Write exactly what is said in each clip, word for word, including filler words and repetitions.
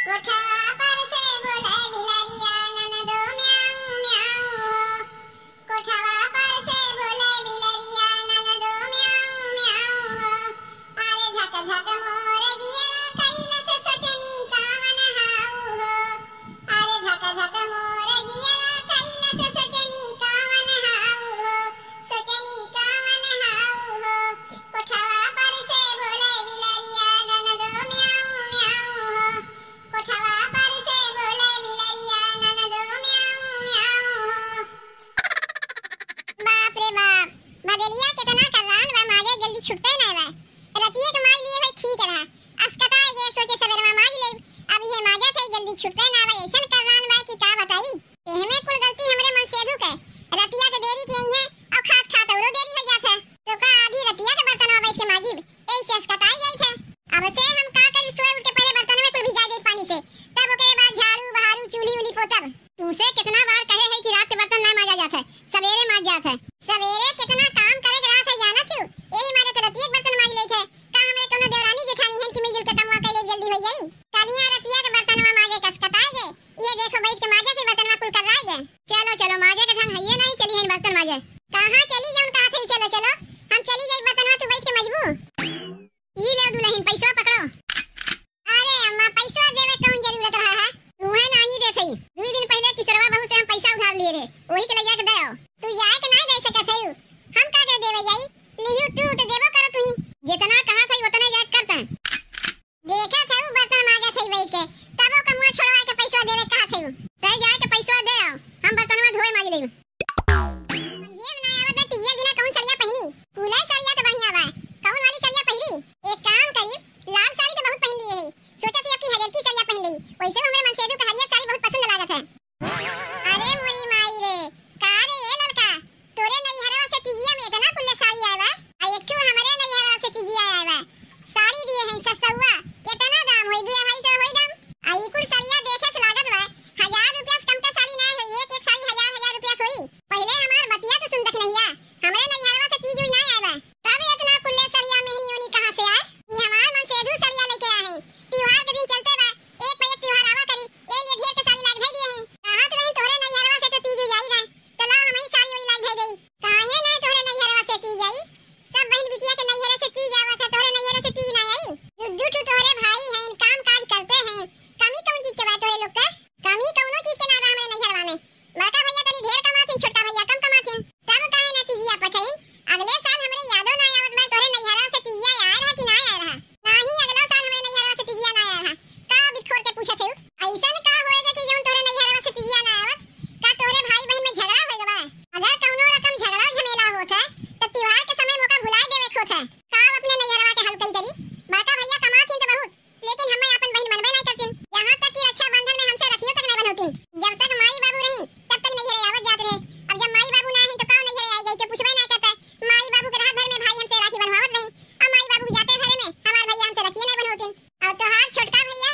कोठवा पर से बोले बिलरिया ननदो म्याऊं म्याऊं हो। कोठवा पर से बोले बिलरिया ननदो म्याऊं म्याऊं हो। अरे धक धक मोर जियरा कैलस सोचनी कावन हाऊ हो। अरे धक धक मोर जियरा कैलस सोचनी कावन हाऊ हो। सोचनी कावन हाऊ हो। कोठवा पर से बोले बिलरिया ननदो म्याऊं म्याऊं हो। कोठवा पर से बोले बिलरिया ननदो म्याऊं म्याऊं हो। बाप रे बाप, भदेलिया केतना कर्रान बा, माजे जल्दी छुटते नाय बा। रतिये के माज लिए होई ठीक रहा, अस्कताय गे सोचे सबेरवा माज लेब, अब इहे माजत है जल्दी छुटते ना बा, ऐसन कर्रान बा कि का बताई। एहमे कुल गलती हमरे मनसेधू के, रतिया के देरी के इहे और खात खात औरो देरी हो जात है। तो का आधी रतिया के बर्तनवा बैठ के माजिब, ऐसे अस्कताई जाइत है। अब से हम का करी, सोए उठ के पहले बर्तनवे कुल भिगा देब पानी से, तब ओकरे बाद झाड़ू बहारू चूल्ही उल्ही पोतब। तुमसे कितना बार कहे है कि रात के बर्तन ना माजा जात है, सवेरे माज जात है। सवेरे कितना काम करे के रहत है जानत हो, यही मारे तो रतिये के बर्तन माज लेत है। का हमरे कोनो देवरानी जेठानी हैं कि मिलजुल के कमवा कैले जल्दी हो जाई? कलिया रतिया के बर्तनवा माजे कसकताए गे, ये देखो बैठ के माजे से बर्तनवा कुल कर लाए गे। चलो चलो, माजे के ढंग है ये नहीं, चली हैं बर्तन माजे। कहाँ चली जाऊन कहा थे, चलो चलो, हम चली जाई बर्तनवा तू बैठ के मजबू। ई ले दुल्हन, पैसवा पकड़ो। अरे अम्मा, पैसवा देवे कौन जरूरत रहा है? तूहे नाही देत हई। दुई दिन पहले किसरवा बहू से हम पैसा उधार लिए रहे, वही के लइया के दे आओ। तू जाए के ना दे सकत हई, हम का के देवे जाई? लिहू तू तो देबो करो तू ही। जितना कहा थई उतने जाए करता। देखत हई बर्तन माजत हई बैठ के, तबो कमुआ छोड़वा के पैसवा देवे कहा थई। तै जाए के पैसवा दे आओ, हम बर्तनवा धोए माज लेब। ये ना आवत बा, टीयर बिना कौन सड़िया पहिनी? कूलर सड़िया तो बढ़िया बा, कौन वाली सड़िया पहिरी? एक काम करी, लाल साड़ी तो बहुत पहिन लिए है, सोचत ही अपनी हरियर की सड़िया पहिन ली। वैसे हमरे मनसेदू के हरियर साड़ी बहुत पसंद लागत है। अरे मोरी माई रे, का रे ए ललका, तोरे नैहरवा से तिजिया में इतना कुल्ले साड़ी आए बा, आ एक ठो हमरे नैहरवा से तिजिया आए बा। साड़ी दिए हैं सस्तुआ, कितना दाम होई? दो अढ़ाई सौ होई दाम। आ ई कुल सड़िया देखे से लागत बा, हजार रुपया से कम के साड़ी ना होई, एक एक साड़ी हजार हजार रुपया के होई। पहिले हमार बतिया तो सुन दखिनहिया, हमरे नैहरवा से तीज उज ना आए बा, तब इतना कुल्ले सड़िया मेहनी ओनी कहाँ से आए? ई हमार मनसेधू सड़िया लेके आए हैं, त्योहार के दिन चलते बा, एक पे एक त्योहार आवा करी, ए लिए ढेर के साड़ी लाग धई दिए हैं। कहत रही तोहरे नैहरवा से तो तीज उज आई रहे, तो ला हमही साड़ी ओड़ी लाग धई देई। काहे ना तोहरे नैहरवा से तीज आई? सब बहिन बिटिया के नैहरे से तीज आवत है, तोहरे नैहरे से तीज ना आई? दू, दू ठो तोहरे भाई हैं, काम काज करते हैं, कमी कौन चीज के बा तोहरे लोग के? कमी कौनो चीज के ना बा हमरे नैहरवा में। बड़का भैया तनी ढेर कमाथिन, छोटका भैया कम कमाथिन, तब काहे ना तीजिया पठइन? अगले साल हमरे यादो ना आवत बा तोहरे नैहरवा से तीजिया आए रहा कि ना आए रहा? नाही, अगला साल हमरे नैहरवा से तीजिया ना आए रहा। का बिखोर के पूछत हऊ? ऐसन का होएगा कि जौन तोहरे नैहरवा से तीजिया ना आवत? का तोहरे भाई बहिन में झगड़ा होएगा बा? अगर कौनो रकम झगड़ा झमेला होत है, तो त्योहार के समय मौका भुलाए देवे के होत है। का अपने नैहरवा के हलकई करी? बड़का भैया कमाथिन तो बहुत, लेकिन हमें आपन बहिन मनबे नहीं करतिन। यहाँ तक कि रक्षाबंधन में हमसे रखियो तक नहीं बनौतिन। जब तक माई बाबू रही, तब तक नैहरे आवत जात रहे। अब जब माई बाबू ना आहिन, तो का नैहरे आई जाई के पूछबे नहीं करता। माई बाबू के रहत भर में भाई हमसे राखी बनवावत रही, और माई बाबू के जाते भरे में हमार भैया हमसे रखिए नहीं बनौतिन। और तोहार छोटका भैया,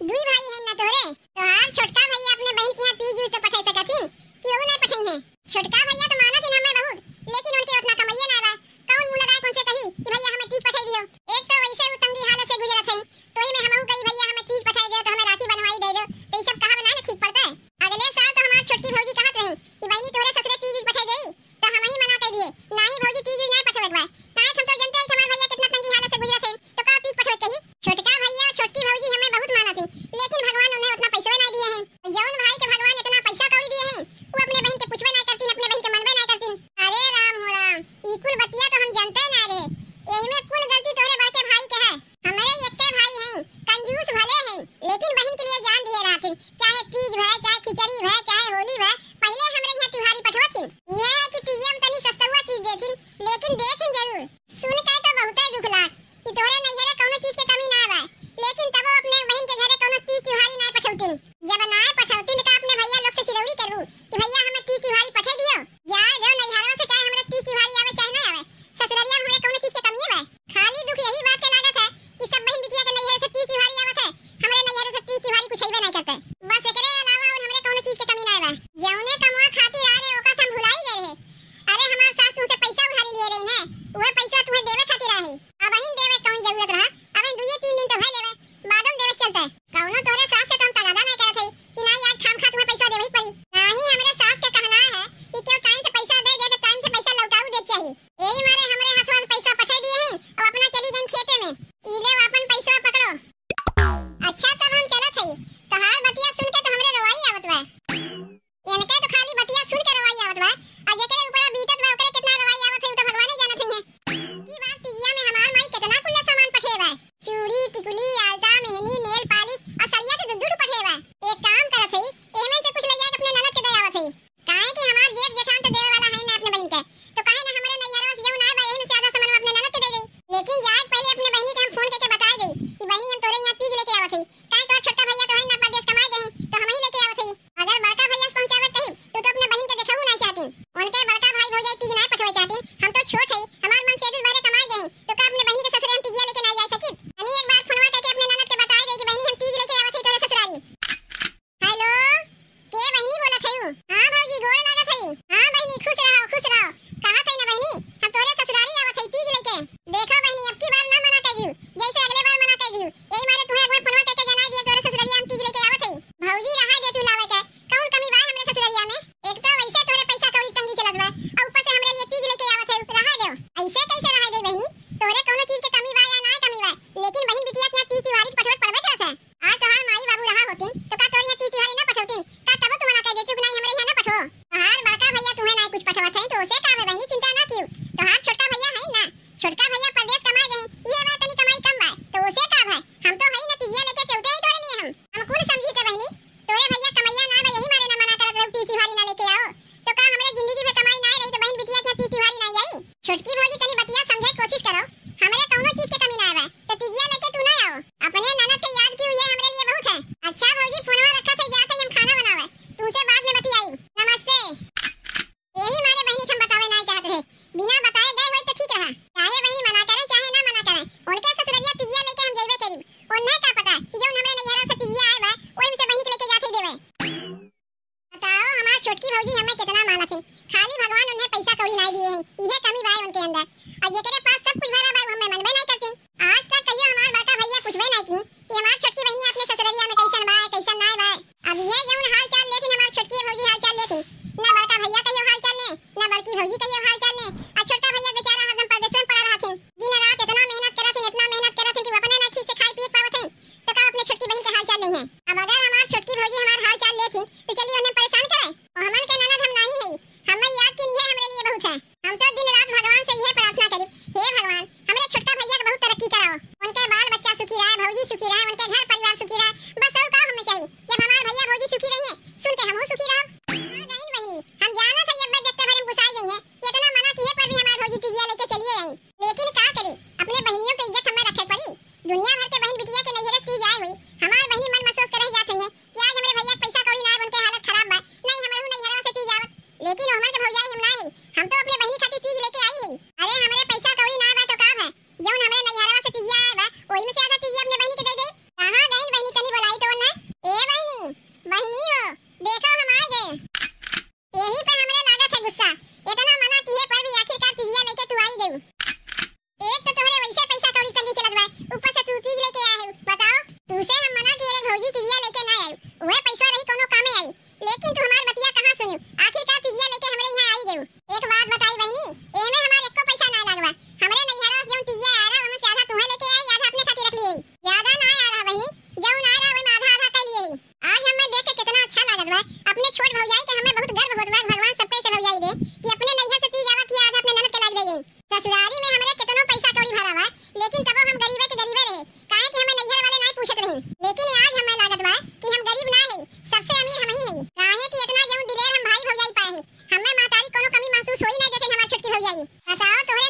दुई भाई हैं ना तोहरे, तोहार छोटका भैया अपने बहिन के यहाँ तीज उज तो पठा सकत ही, कि वो नहीं पठई हैं? छोटका भैया तो मानत ही हमें बहुत, लेकिन उनके उतना कमैया ना बा। कौन मुँह लगाए उनसे कही कि भैया हमें तीज पठाई दियो? एक तो वैसे वो तंगी हालत से गुजरत है, तो ही में हमहू कही भैया हमें तीज पठाई दे, तो हमें राखी बनवाई दे दो, तो ये सब कहा ना ठीक पड़ता है। अगले साल तो हमार छोटकी भौजी कहत रही कि बहिनी तोहरे ससुरे तीज पठाई देई, तो हम ही मना कर दिए, नाही भौजी तीज ना पठवे के बा। काहे हम तो जानते हैं कि हमार भैया कितना तंगी हालत से गुजरत है, तो का तीज पठवे कही? छोटका भैया छोटकी भौजी हमें बहुत मानत है, लेकिन भगवान उन्हें उतना पैसा ना दिए हैं। जौन भाई के भगवान इतना पैसा कौड़ी दिए हैं, वो अपने बहन के पूछबे ना करतीन, अपने बहन के मनबे ना करतीन। अरे राम हो राम, ई कुल बतिया तो हम जानते ना रहे। यही में कुल गलती तोहरे बड़के भाई के है। हमरे एक्के भाई हैं, कंजूस भले हैं, लेकिन बहन के लिए जान दिए रहथिन। चाहे तीज भय, चाहे खिचड़ी भय, चाहे होली भय, पहले हमरे यहाँ तिवारी पठवथिन। यह है कि तीजे में तनी सस्तुआ चीज देथिन, लेकिन देथिन जरूर। सुन के तो बहुते दुख लाग कि तोहरे नैहरे कौनो चीज के कमी ना बा, लेकिन तबो अपने बहन के घरे कौनो तीज चलते। कौनो तोहरे सास से तो हम तगादा नहीं करत हई कि नाहीं आज खामखा तुम्हें पैसा देवे ही पड़ी। नाहीं, हमरे सास के कहना है कि केहू टाइम से पैसा दे दे तो टाइम से पैसा लौटाऊ दे चाहिए। यही मारे हमरे हथवा से पैसा पठा दिए हैं और अपना चली गई खेते में। ई ले अपन पैसा पकड़ो। अच्छा, तब हम चलत हई। तोहार बतिया सुन के तो हमरे रोवाई आवत बा। इनके तो खाली बतिया सुन के रोवाई आवत बा, और जेकरे ऊपर बीतत बा ओकरे कितना रोवाई आवत है, उ तो भगवाने जानत है। की बार तीजिया में हमार माई कितना कुल्ला सामान पठे बा, चूड़ी, टिकुली, आलता, मेहंदी, नेल पालिश और सड़िया तो दू दू ठो पठे बा। एक काम करत है, एहमे से कुछ ले जाके अपने ननद के दे आवत है। काहे कि हमार जेठ जेठान तो देवे वाला है ना अपने बहिन के, तो काहे ना हमरे नैहरवा से जौन आए बा, एही में से आधा सामान अपने ननद के दे दे। लेकिन जाए के पहले अपने बहिनी के हम फोन करके बताए दे कि बहिनी, हम तोरे यहाँ तीज लेके आवत है, काहे तोर छोटका भैया तो है ना, परदेस कमाए गए हैं, तो हम ही लेके आवत है। अगर बड़का भैया से पहुँचावे कहिब, तो, तो अपने बहिन के देखहू ना चाहतीन। उनके बड़का भाई भौजाई तीज ना पठवे चाहतीन। हम तो छोट है, हमार मन से दू बारे कमाए गए हैं, तो का अपने बहिनी के ससुरे हम तीजिया लेके ना जा सकित? तनी एक बार फोनवा करके अपने ननद के बताए दे कि बहिनी, हम तीज लेके आवत है तोरे ससुरारी। हेलो, के बहिनी बोलत है? हाँ भौजी, गोड़ लागत है। हाँ बहिनी, खुश रहो, खुश रहो। कहा थे ना बहिनी, हम तोरे ससुरारी आवत है तीज लेके। देखो बहिनी, अब की बार ना मना कर दियो, जैसे अगले बार मना कर दियो। यही मारे तुम्हें एक बार फोनवा करके जना दिया, तोरे ससुरारी हम तीज लेके आवत है। भौजी, रहा दे तू लावे के, कौन कमी बा हमरे ससुररिया में? एक तो वैसे तोरे पैसा कौड़ी तंगी चलत बा, और ऊपर से हमरे लिए तीज लेके आवत है, रहा दे। ऐसे कैसे रहा दे बहिनी? तोरे कौनो चीज के कमी बा या ना कमी बा, लेकिन बहिन बिटिया के यहाँ तीज तिवारी पठवे पड़बे करत है। आज तोहार माई बाबू रहा होतिन, तो का तोरे यहाँ तीज तिवारी ना पठौतिन? का तबो तू मना कर देती कि नहीं, हमरे यहाँ ना पठो? तोहार बड़का भैया तुम्हें ना कुछ पठवत है, तो उसे का बे बहिनी, चिंता ना कियो। तोहार छोटका भैया है ना, छोटका भैया परदेस कमाए गए, ये बात तनी कमाई कम बा, तो उसे का भाई, हम तो हई ना, तीजिया लेके चलते हैं तोरे लिए हम। हम कुल समझी थे बहिनी, तोरे भैया कमैया ना बा, यही मारे ना मना करत रहू, तीज तिवारी ना लेके आओ। तो का हमरे जिंदगी में कमाई ना रही तो बहिन बिटिया के तीज तिवारी ना आई? छोटकी भौजी तनी बतिया समझे के कोशिश करो, हमरे कौनो चीज के कमी ना बा, तो तीजिया लेके तू ना आओ। अपने ननद के याद की हुई है, हमरे लिए बहुत है। अच्छा भौजी, फोनवा रखा थे, जात है हम खाना बनावे, तुमसे बाद में बतियाई। नमस्ते। यही मारे बहिनी के हम बतावे नाहीं चाहत रहे, बिना बताए गए होई तो ठीक रहा। चाहे बहिनी मना करे चाहे ना मना करे, उनके ससुररिया तिजिया लेके हम जइबे करीब। उन्हें का पता कि जौन हमरे नैहरा से तिजिया आए बा, ओही में से बहिनी के लेके जाते देवे। बताओ, हमार छोटकी भौजी हमें कितना मानत है, खाली भगवान उन्हें पैसा कौड़ी नाहीं दिए हैं, इहे कमी बा उनके अंदर। और जेकरे पास सब कुछ भरा बा, उ हमें मनबे नाहीं करतीन। आज तक कहियो हमार बड़का भैया पूछबे नाहीं की कि हमार छोटकी बहिनी अपने ससुररिया में कैसन बा, कैसन नाहीं बा। अब ये जौन हाल चाल लेथिन, हमार छोटकी भौजी हाल चाल लेथिन, ना बड़का भैया कहियो हाल चाल ले, ना बड़की भौजी कहियो हाल चाल ले। आ छोटका भैया बेचारा हरदम परदेस में पड़ा रहथिन, दिन रात इतना मेहनत करथिन, इतना मेहनत करथिन कि वो अपने ना ठीक से खाए पिए पावत हैं, तो का अपने छोटकी बहिन के हाल चाल नहीं है? अब अगर हमार छोटकी भौजी हमार हाल चाल लेथिन, तो चली उन्हें परेशान करे, और हमन के ननद हम नाहीं है, हमें याद की नहीं है, हमरे लिए बहुत है। हम तो दिन रात भगवान से यह प्रार्थना करी, हे भगवान, हमरे छोटका भैया के बहुत तरक्की कराओ, उनके बाल बच्चा सुखी रहे, भौजी सुखी रहे, उनके घर परिवार सुखी रहे, बस और का हमें चाहिए? जब हमार भैया भौजी सुखी रही है, सुन के हमहू सुखी रहब। हाँ, गईन बहिनी, हम जानत है, अब्बे देखते भरे में गुस्साई गई है, इतना मना किए पर भी हमार भौजी तिजिया लेके चलिए आई। लेकिन का करे, अपने बहनियों के इज्जत हमें रखे पड़ी। दुनिया भर के बहन बिटिया के नैहरे से तीज आए हुई, हमार बहनी मन महसूस के रह जात है कि आज हमरे भैया के पैसा कौड़ी ना है, उनके हालत खराब बा, नहीं हमरे नैहरवा से तीज आवत। लेकिन हमर के भौजाई हम ना है, हम तो अपने बहनी खातिर तीज लेके आई है। अरे हमरे पैसा कौड़ी ना बा तो का है, जौन हमरे नैहरवा से तीजिया आए बा, वही में से आधा तीजिया अपने बहनी के दे दे। कहाँ गई बहनी, तनी बोलाई तो ना। ए बहनी, बहनी हो, देखो हम आ गए। यही पे हमरे लागत है गुस्सा, इतना मना किए पर भी आखिरकार तीजिया लेके तू आई गयू। एक तो तोहरे वैसे पैसा कौड़ी तंगी चलत बा, ऊपर से तू तीज लेके आए हो। बताओ, तू से हम मना किए रे भौजी, तीजिया लेके ना आए, वह पैसा रही कोनो कामे आई, लेकिन तू हमार बतिया कहाँ सुनू, आखिरकार तीजिया लेके हमरे यहाँ आई गयू। एक बात बताई बहनी, एमे हमार एको पैसा ना लागवा, हमरे नैहरा से जौन तीजिया आ रहा, ओमे से आधा तुम्हें लेके आई, आधा अपने खातिर रख ली है। ज्यादा ना आ रहा बहनी, जौन आ रहा ओमे आधा आधा कर लिए है। आज हमें देख के कितना अच्छा लागत बा। अपने छोट भौजाई के हमें बहुत गर्व होत बा। भगवान सबके से भौजाई दे कि अपने नैहर से तीज आवा कि आज अपने ननद के लाग दे गई। ससुरारी में हमरे कितनो पैसा कौड़ी भरा बा, लेकिन तबो हम गरीबे के गरीबे रहे, काहे कि हमें नैहर वाले नाहीं पूछत रहिन। लेकिन आज हमें लागत बा कि हम गरीब ना है, सबसे अमीर हम ही है, काहे कि इतना जौन दिलेर हम भाई भौजाई पाए हैं। हमें महतारी कोनो कमी महसूस होई ना देते हमार छोटकी भौजाई। बताओ, तोहरे